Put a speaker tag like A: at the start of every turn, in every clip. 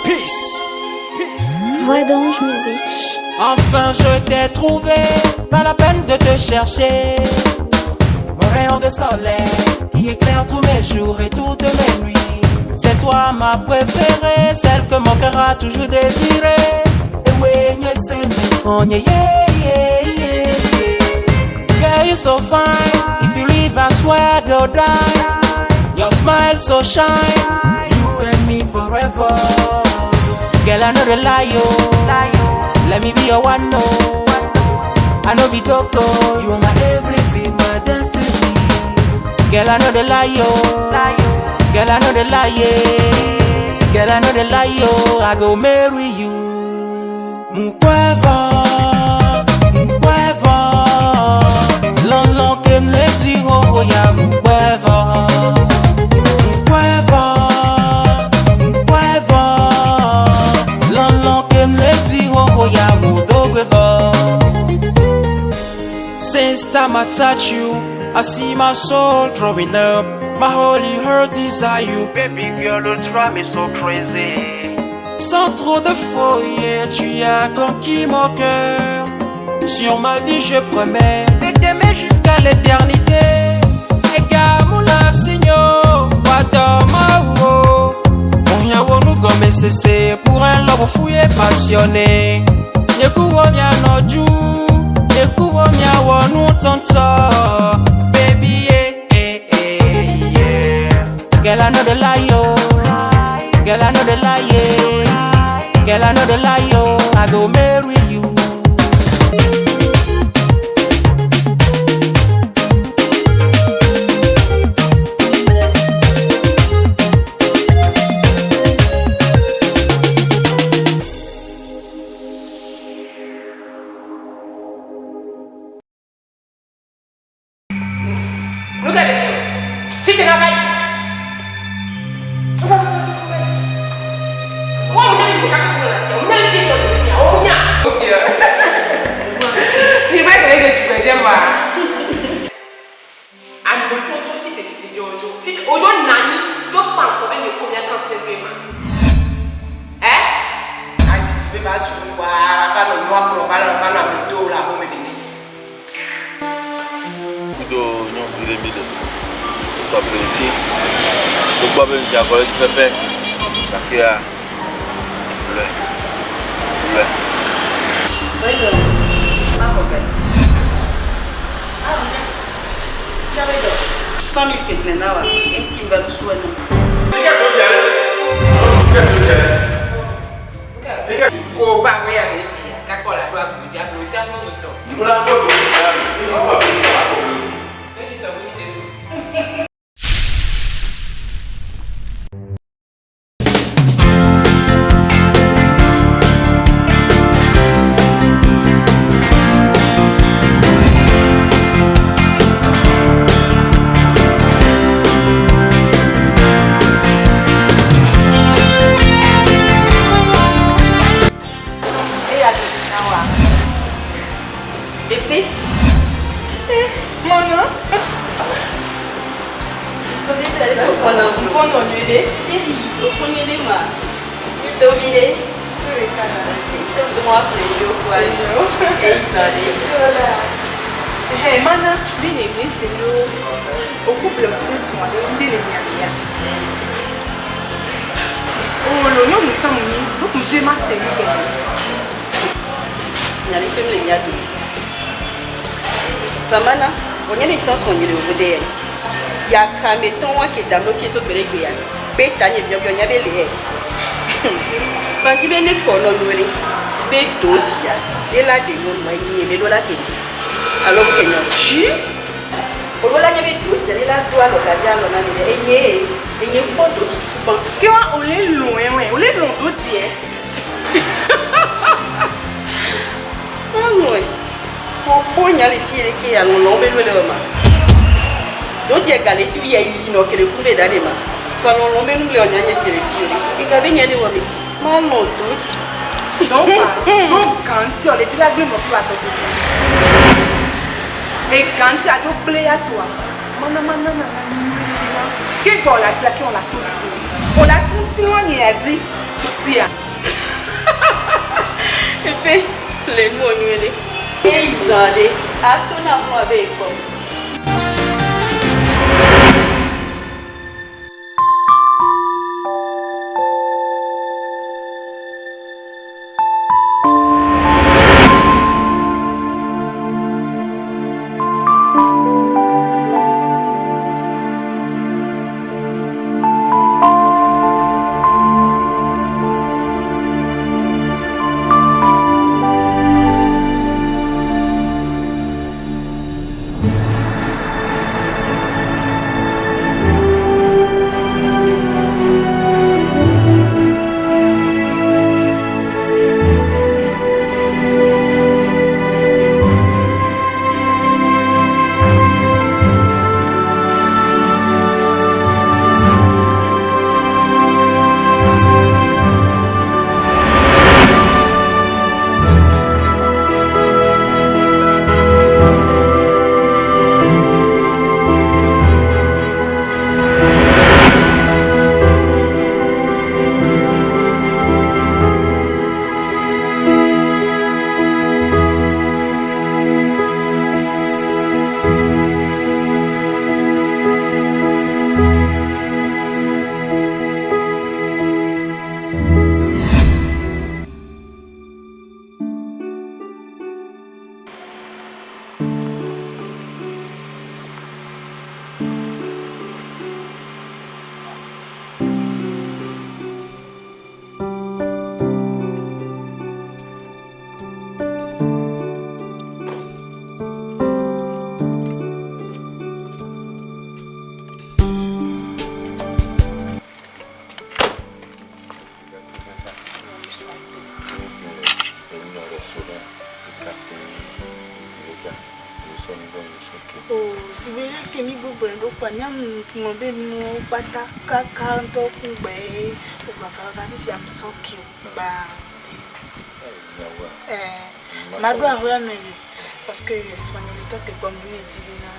A: Peace. Peace.
B: Voix d'ange musique.
A: Enfin je t'ai trouvé, pas la peine de te chercher. Mon rayon de soleil qui éclaire tous mes jours et toutes mes nuits. C'est toi ma préférée, celle que mon cœur a toujours désirée. Et oui, yeah, yeah, yeah, yeah. Girl, you so fine. If you leave, I swear go die. Your smile so shine. You and me forever. Girl, I know the lie, oh. Let me be your one, no. I know be joke, oh. You are my everything, my destiny. Girl, I know the lie, oh. Girl, I know the lie, yeah. Girl, I know the lie, oh. I go marry you. Mkweva, mkweva. Lon kem le ti ho ya mkweva. Mkweva, mkweva. Lon kem le ti ho ya mudogweva.
C: Since time I touch you, I see my soul drawing up. My holy heart desire you. Baby girl, you drive me so crazy. Sans trop de foyer, tu as conquis mon cœur. Sur ma vie, je promets de t'aimer jusqu'à l'éternité. Egamula Seigneur, Wadamawo. Onyawo cessé pour un lobo fou et passionné. Nyekuwo mia noju, nyekuwo mia wonu tonto. Baby, yeah, eh, eh, yeah.
A: Girl, I know the lie, oh. Girl, I know the lie, yeah. Girl, I know the lie, oh. I go marry you.
D: Look at me. Si tu travailles.
E: Kudo nyɔnuvi ɖe mi le tɔƒe si togbɔ be ŋdza kɔ ɖe edzi pɛpɛ gakea lɔe lɔe.
F: Vamana, wònye ne tsɔ srɔ̃ nye le wo de yɛ. Ya kame tɔn wa ke dam ɖo fie so gbe ɖe gbe ya. Be ta nye biɔbiɔ nya be le yɛ. Fanti be ne kɔ nɔ nyuie ɖe be do dzia ye la ɖe nyɔnua ye nye me ɖo la ke ɖi. Alo ke nyɔ. Dzi. Oɖo la nye be do dzia ye la do alɔ gavi alɔ na mi ɖe enye enye kpɔ do dzi tutu gbã.
D: Ke wa o le lɔn wɛ, o le lɔn do diɛ.
F: Alɔe. Kpokpo nya le fie ɖeke ya ŋlɔ be lo le ma. Do dzi ga le si ye yi nɔ kele fu be da ɖe ma. Kɔ lɔlɔ be nu le ɔnya nye kele fi o. Ega be nya le wɔ me. Ma lɔ do dzi.
D: Donc, do ganti o le ti la gbe mɔ fi wa tɔ do. E ganti a do gble ya toa. Mana mana mana nyuie wa. Ke gbɔ la gble ke o la to ti. O la to ti wa nye ya di. Si ya.
F: Fe le nuwò nyuie ɖe. Eyi zã ɖe, ato na xɔ abe ekpɔ.
D: Maɖo aƒea me li parce que srɔ̃nye le tɔ te gbɔ me ne di be na.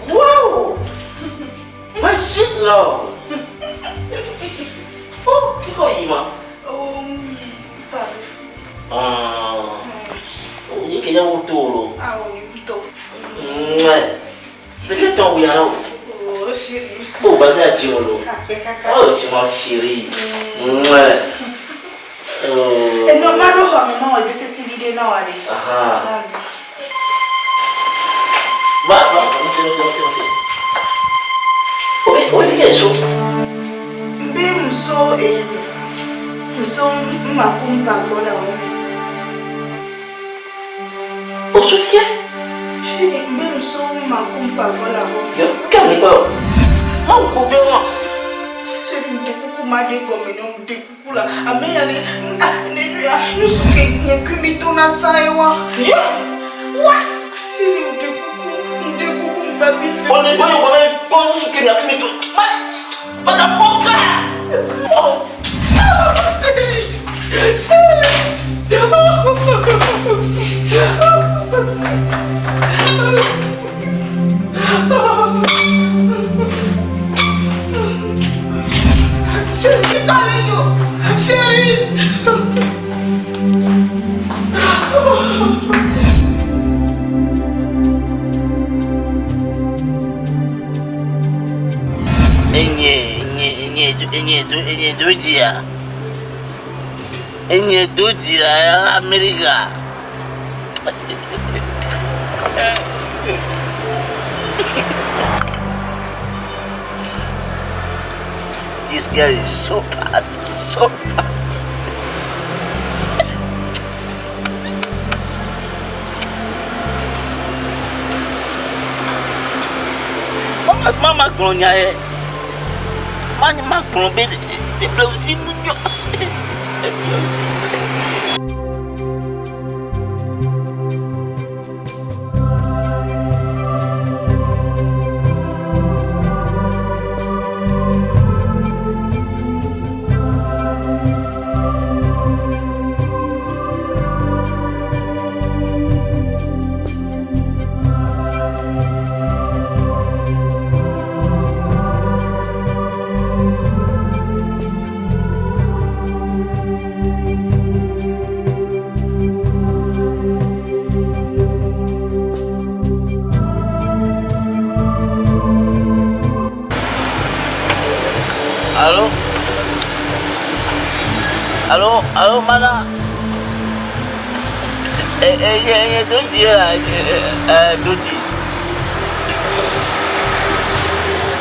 B: Wow! My sweet love! Oh, tu crois il m'a?
D: Oh, Paris.
B: Ah. Oh, il y a un tour.
D: Ah oui, to.
B: Ouais. Mais qu'est-ce que tu as envoyé là?
D: Oh, chérie.
B: Oh, vas-y à Diolo. Oh, c'est ma chérie. Ouais. Oh.
D: Eh non, ma roho maman, il veut se vider non allez.
B: Ah. Va, va, va, monte, monte, monte, monte. Oui, oui, viens, chaud.
D: Mbe mso e mso makumpa kola ome.
B: Oh, Sophia.
D: Chérie, mbe mso makumpa kola ome.
B: Yo, calme pas. Ma ko be wa.
D: Chérie, mte kuku made gome no mte kuku la. Ame ya ne ne nusuke ne kumito na saewa.
B: Yeah.
D: What? Chérie, mte kuku mte kuku mbabi.
B: On est bon, on est bon, suke na kumito. Ma, motherfucker. Oh.
D: Chérie. Chérie. Chérie, calme yo. Chérie.
B: Enye, enye, enye, enye, enye dojia. Enye dojia America. This girl is so bad, so bad. Mama, mama gblɔ nya ye. Ma ma gblɔ be c'est bleu aussi mignon. C'est bleu aussi. Allô? Allô? Allô, mana? Eh, eh, eh, eh, Dodi, eh, eh, Dodi.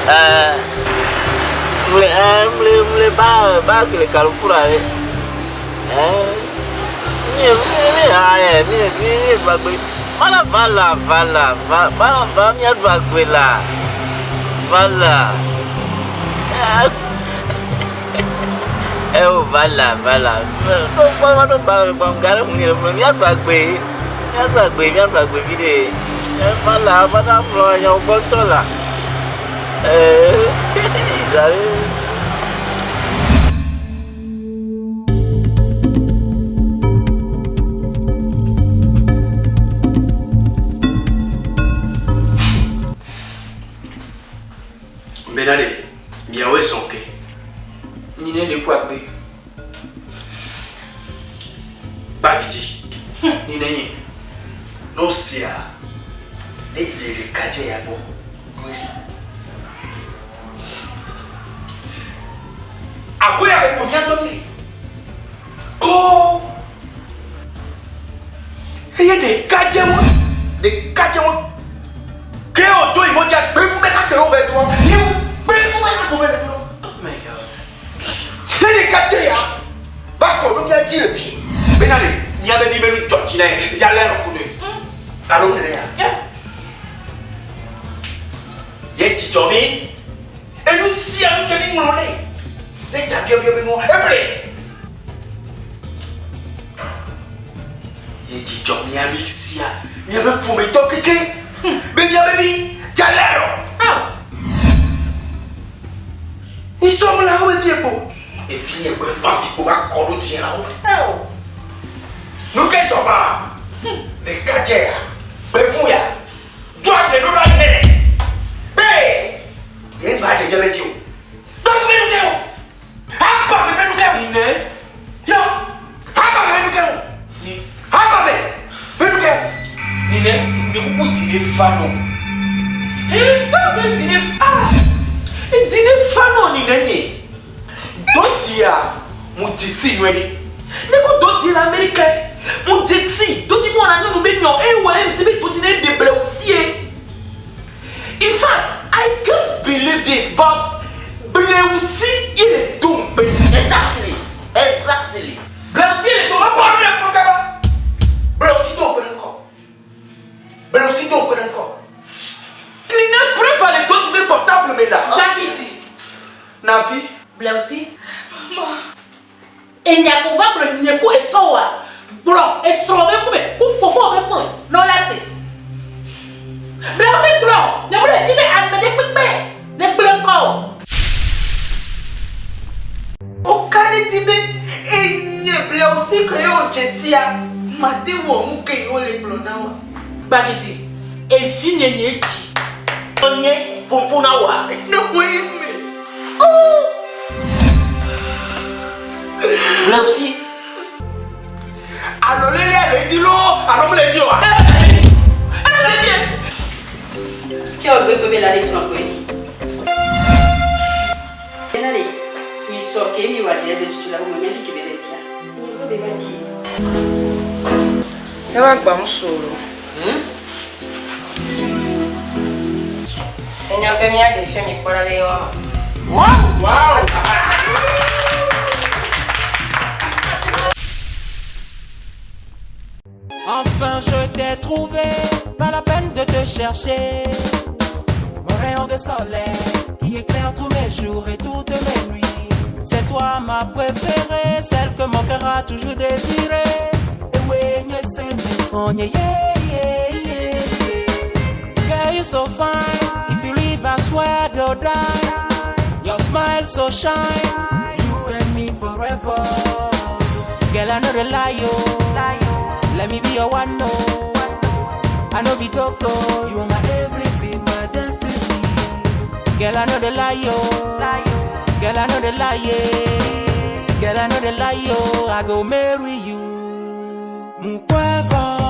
B: Eh, mle, eh, mle, mle, ba, ba, le Carrefour, eh. Eh, mi, mi, mi, ah, eh, mi, mi, mi, va, mana, va là, va là, va, va, va, mi, va, là. Va là. Eh, oh, va là, va là. Va là, va là, va là. Eh, ils arrivent.
G: Bena ɖe, miawoe zɔ ke.
C: Nyi ne ɖe ku agbe.
G: Gbagidi.
C: Nyi ne nyi.
G: No sia, ne le ɖekadze ya gbɔ, nue. Ahoe ya me kpo mía dɔ mi le. Ko. Eye ɖekadze wa, ɖekadze wa. Ke wòdzo yi mɔdzi gbe ŋu ɖeka ke wove doa, ye gbe ŋu ɖeka ke wove doa.
C: Oh my God.
G: Ne ɖekadze ya va kɔ ɖo mía dzi le bi. Bena ɖe mía be vi be nu dzɔ dzi na ye, ya lé alɔ kudoe. Alo nene ya. Ye dzidzɔ mi. Enu sia nu ke mi ŋlɔ nɛ. Ne dza biɔbiɔ be nua, eƒle. Ye dzidzɔ mía mi sia, míaƒe ƒometɔ keke, be míabe vi dza lé alɔ. Nisɔm la wo vie kpo. Evi nye kpe fa vi kpo va kɔ ɖo dzi la wo. Nu ke dzɔ ma? Ɖekadze ya, gbevu ya, do aɖe ɖo ɖo anyi nɛ. Be ye gba ɖe míabe vi o. Gbevu be nu ke o. Haba me be nu ke o.
C: Ne.
G: Yɔ. Haba me be nu ke o. Haba me be nu ke o.
C: Nene, ŋde kuku dzi ne fa nɔ. He, be dzi ne fa. Dzi ne fa nɔ nene nye. Dodia, mu dzi si nyuie ɖe. Ne ko dodi le Amerika, mu dzi si, dodi mu wɔna nyɔnu be nyɔ, eye wɔ ŋuti be dodi ne ɖe ble wusie. In fact, I can't believe this, but blewusi ye le do ŋukpe.
B: Exactly, exactly.
C: Blewusi ye le do
G: ŋukpe. Kɔkɔ ɖe fún kaba. Blewusi do ŋukpe ɖe ŋkɔ. Blewusi do ŋukpe ɖe ŋkɔ.
C: Nina preuve le do be portable me la.
D: Davidi.
C: Navi.
D: Blewusi. Enya ko va gblɔ nye ku etɔwoa, gblɔ esrɔ̃ be kume ku fofo be kume nɔ la se. Blewusi gblɔ nye mu le dzi be ame ɖe kpekpe ne gblẽ ŋkɔ o.
H: Woka ɖe edzi be enye Blewusi ke yewo dze sia, mate wɔ nu ke yewole gblɔ na woa.
D: Gbagidi, evinye nye dzi.
B: Nye ƒoƒo na woa.
H: Ne woe me.
B: Blewusi.
G: Alɔlelia le edzi loo alo mele edzi oa?
C: Ele edzi.
F: Ke wò gbegbe be la ɖe srɔ̃ koe. Bena le yi sɔ ke mi wa dze do tutu la mo nya fi ke be le tia. Mi gbɔ be va dzi.
D: Eva gbam solo.
I: Enyo be míaɖe fia mi kpɔ ɖa be yewoa.
C: Wow!
A: Enfin je t'ai trouvé, pas la peine de te chercher. Mon rayon de soleil qui éclaire tous mes jours et toutes mes nuits. C'est toi ma préférée, celle que mon cœur a toujours désirée. Et oui, yeah, yeah, yeah, yeah. Girl, you so fine. If you leave, I swear go die. Your smile so shine. You and me forever. Girl, I know the lie, yo. Let me be your one, no. I know be joke, oh. You are my everything, my destiny. Girl, I know the lie, yo. Girl, I know the lie, yeah. Girl, I know the lie, yo. I go marry you. Mukweva.